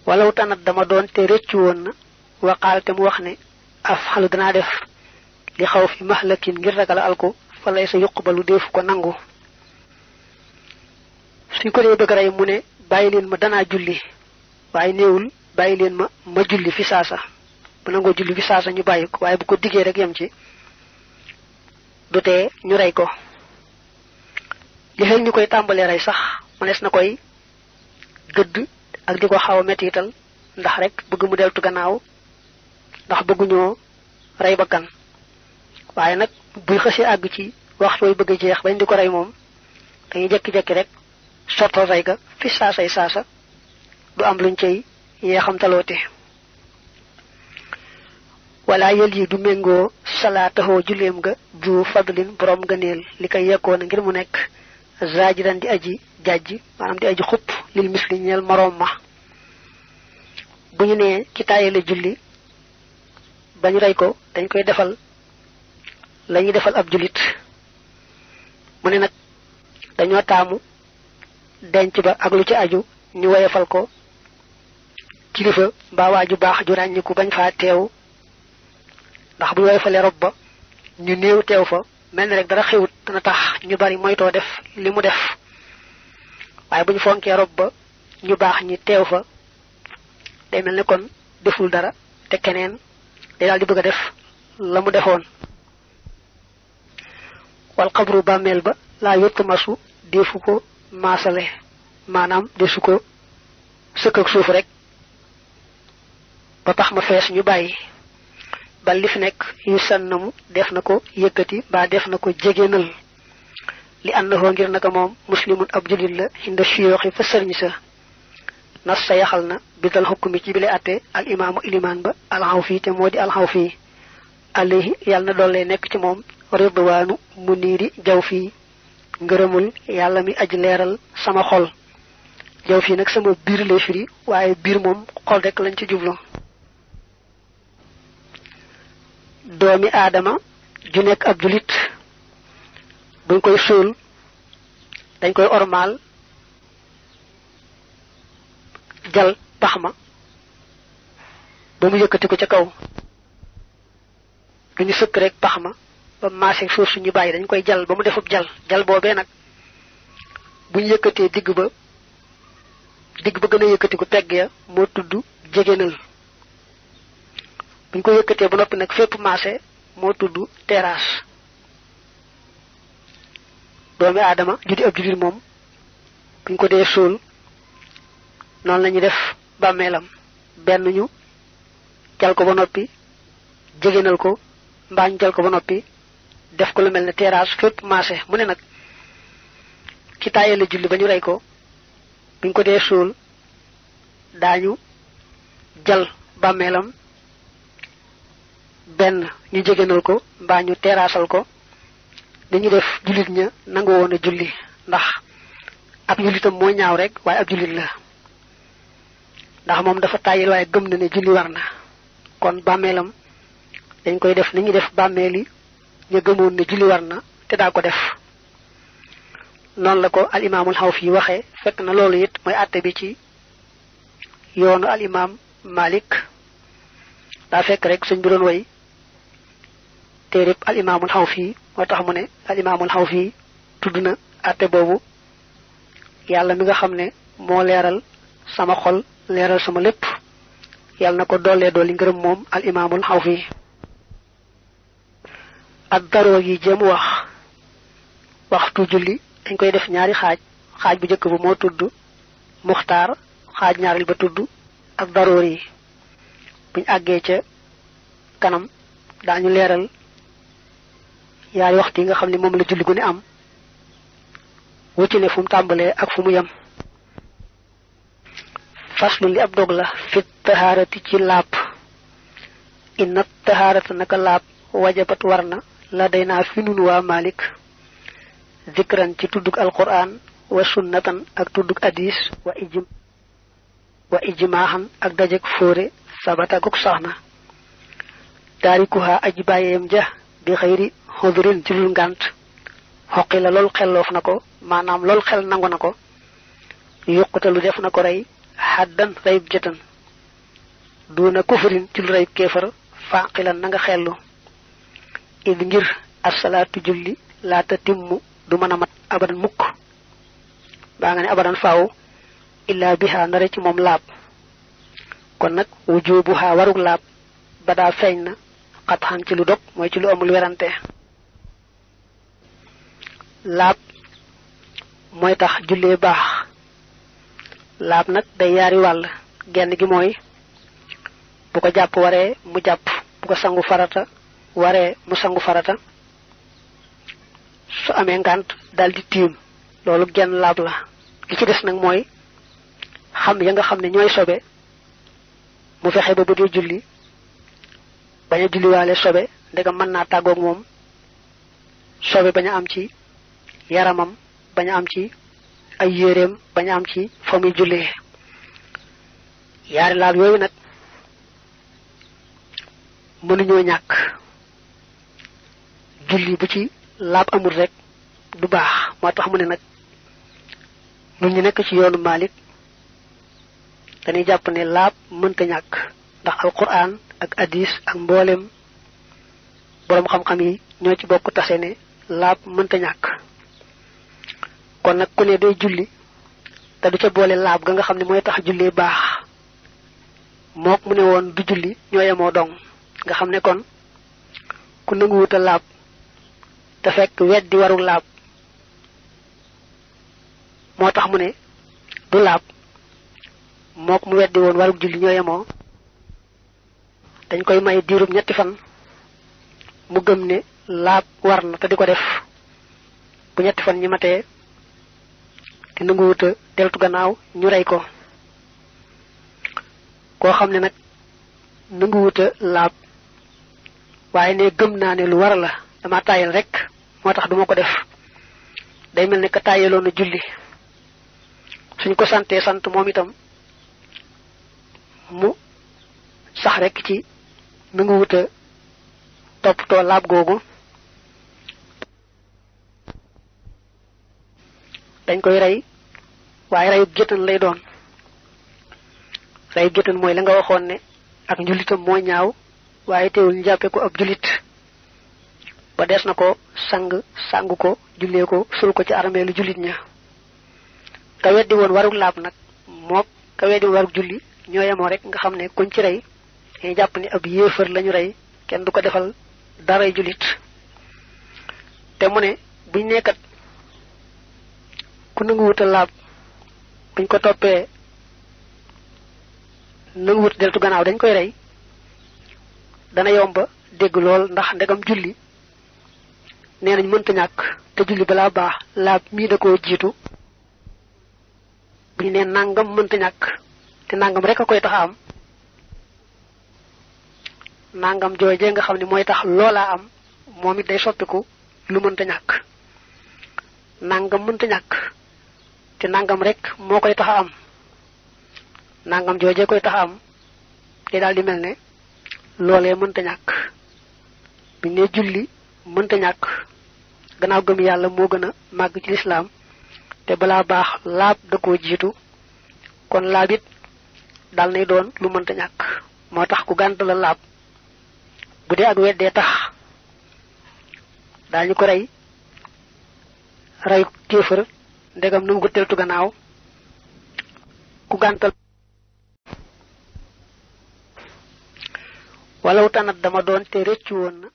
walaw tanat dama doon te rëccu woon na waqaal te mu wax ne afxalu danaa def li xaw fi mahlakin ngir ragal alko fa lay sa yuqbalu defu ko nangu suñ ko dee bëgg rey mu ne bàyyi leen ma danaa julli waaye néewul bàyyi leen ma julli fi saasa bu nangoo julli fi saasa ñu bàyyi ko waaye bu ko diggee rek yem ci du tee ñu rey ko li xel ñu koy tàmbalee rey sax mënees na koy gëdd ak di ko xaw a mettital ndax rek bëgg mu deltu gannaaw ndax bëgguñoo rey bakkan waaye nag buy xësee àgg ci waxtu way bëgg a jeex bañ di ko rey moom dañuy jekki-jekki rek sottal rey ga fi saasay saasa du am luñ cay yeexam taloote wala yël yi du méngoo salaataxoo julleem ga ju fadlin borom gëneel li koy yekkoon ngir mu nekk zaajiran di aji jajj maanaam di aji xupp lil misli ñeel moroom ma bu ñu nee ci taayale julli bañu rey ko dañ koy defal lañuy defal ab jullit mu ne nag dañoo taamu denc ba ak lu ci aju ñu woyefal ko kilifa mbaa waaju baax ju ràññiku bañ faa teew ndax bu woyefalee rob ba ñu néew teew fa mel ni rek dara xewut dana tax ñu bari moytoo def li mu def waaye bu ñu fonkee rob ba ñu baax ñi teew fa day mel ni kon deful dara te keneen day daal di bëgg a def la mu defoon wal xabru bàmmeel ba laa yottu masu defu ko maasale maanaam desu ko sëkk ak suuf rek ba tax ma fees ñu bàyyi bal li fi nekk yu sànnamu def na ko yëkkati mbaa def na ko jegéenal li àndahoo ngir naka moom muslimun ab julit la inda siyooxi fa sëriñ sa nas sa yaxal na bidal xukkumi ci bile atte al imaamu ilimaan ba alxaw fii te moo di alxaw fii alayhi yàlla na doole nekk ci moom ridwaanu mu niiri jaw fii ngërëmul yàlla mi aji leeral sama xol jaw fii nag sama biir lay firi waaye biir moom xol rek lañ ci jublu doomi aadama ju nekk ab julit buñ koy suul dañ koy ormaal jal pax ma ba mu yëkkati ko ca kaw duñu sëkk rek pax ma ba maase suuf suñu bàyyi dañ koy jal ba mu defub jal boobee nag buñu yëkkatee digg ba gën a yëkkati ko pegg ya moo tudd jegéenal buñ ko yëkkatee ba noppi nag fépp maase moo tudd terrasse doomi aadama judi ab julit moom buñ ko dee suul noonu lañuy def bàmmeelam benn ñu jal ko ba noppi jegéenal ko mbaa ñu jal ko ba noppi def ko lu mel ne terrasse fépp maase mu ne nag ki taayee la julli ba ñu rey ko buñ ko dee suul daañu jal bàmmeelam benn ñu jegéenal ko mbaa ñu terrassal ko dañu def jullit ña nangu woon a julli ndax ab jullitam moo ñaaw rek waaye ab jullit la ndax moom dafa tàyyil waaye gëm na ne julli war na kon bàmmeelam dañ koy def ni ñuy def bàmmeeli ñu gëmoon ne julli war na te daa ko def noonu la ko al imaamul Xawfi waxee fekk na loolu it mooy àtte bi ci yoonu al imaam Malik daa fekk rek suñ bi doon way téereb al imaamul Xawfi moo tax mu ne al imaamul Xawfi tudd na àtte boobu yàlla mi nga xam ne moo leeral sama xol leeral sama lépp yàlla na ko dollee dolli ngërëm moom al imaamul Xawfi ak daroo yi jéem waxtu julli dañ koy def ñaari xaaj bu njëkk bu moo tudd muxtaar xaaj ñaareel ba tudd ak daroor yi buñ àggee ca kanam daañu leeral yaari waxtu yi nga xam ne moom la julli gu ne am wucci ne fu mu tàmbalee ak fu mu yem faslu li ab dog la fi tahaarati ci laab inna tahaarata naka laab wajabat war na la day naa fi nun waa Malik zikran ci tuddug alquran wa sunnatan ak tuddug hadis wa ijmaaxan ak dajeg fóore sabata guk sax na taarikuha aji bàyyeem ja bi xëyri xudrin ci dul ngànt xoqi la lool xelloof na ko maanaam lool xel nangu na ko yuqutalu def na ko rey xaddan reyub jëtan duna kufrin ci lu ray kéefar faqilan na nga xellu id ngir as-salatu julli la tatimmu du mëna mat abadan mukk ba nga ne abadan faaw illa biha nare ci mom laab kon nak wujubuha waruk laab bada feñ na qathan ci lu dog moy ci lu amul werante laab moy tax julle baax laab nak day yaari wàll genn gi mooy bu ko jàpp waree mu jàpp bu ko sangu farata waree mu sangu farata su amee ngant daldi tiim loolu genn laab la li ci des nag mooy xam ya nga xam ne ñooy sobe mu fexe ba bu dee julli bañ a julliwaale sobe ndegam mën naa tàggoog moom sobe bañ a am ci yaramam bañ a am ci ay yéreem bañ a am ci fa muy jullee yaari laab yooyu nag mënuñoo ñàkk julli bu ci laab amul rek du baax moo tax mu ne nag ñun ñu nekk ci yoonu Malik dañuy jàpp ne laab mënta ñàkk ndax alquran ak hadis ak mboolem borom xam-xam yi ñoo ci bokk tase ne laab mënta ñàkk kon nag ku ne day julli te du ca boole laab ga nga xam ne mooy tax julli baax mook mu ne woon du julli ñoo yemoo dong nga xam ne kon ku nangu wuta laab te fekk weddi waru laab moo tax mu ne du laab mook mu weddi woon waru julli ñoo yemoo dañ koy may diirub ñetti fan mu gëm ne laab war na te di ko def bu ñetti fan ñi matee te nangu wuta deltu gannaaw ñu rey ko koo xam ne nag nangu wuta laab waaye ne gëm naa ne lu war la dama tayal rek moo tax duma ko def day mel ne ka tayaloon na julli suñ ko sante sant moom itam mu sax rek ci nangu wuta toppatoo laab googu dañ koy rey waaye reyu géttan lay doon reyu géttan mooy la nga waxoon ne ak njullitam moo ñaaw waaye teewul ñu jàppe ko ab jullit ba des na ko sang ko jullee ko sul ko ci armeelu jullit ña ka weddi woon waruk laab nag mook ka weddi woon waruk julli ñoo yemoo rek nga xam ne kuñ ci rey dañuy jàpp ni ab yéefar lañu rey kenn du ko defal daray jullit te mu ne buñ nekkat ku nangu wuta laab buñ ko toppee nangu wut deltu gannaaw dañ koy rey dana yomba dégg lool ndax ndegam julli nee nañ mënta ñàkk te julli balaa baax laab mii da koo jiitu buñu nee nangam mënta ñàkk te nangam rek a koy tax a am nangam joojee nga xam ne mooy tax loolaa am moom it day soppiku lu mënta ñàkk nangam mënta ñàkk te nangam rek moo koy tax a am nangam joojee koy tax a am te daal di mel ne loolee mënta ñàkk buñ ne julli mënta ñàkk gannaaw gëm yàlla moo gën a màgg ci lislaam te balaa baax laab da koo jiitu kon laab it dal nay doon lu mënta ñàkk moo tax ku gànt la laab bu dee ak weddee tax daañu ko rey rey kéefër ndegam nu ngu teltu gannaaw ku gàntal walaw tanat dama doon te rëccu woon na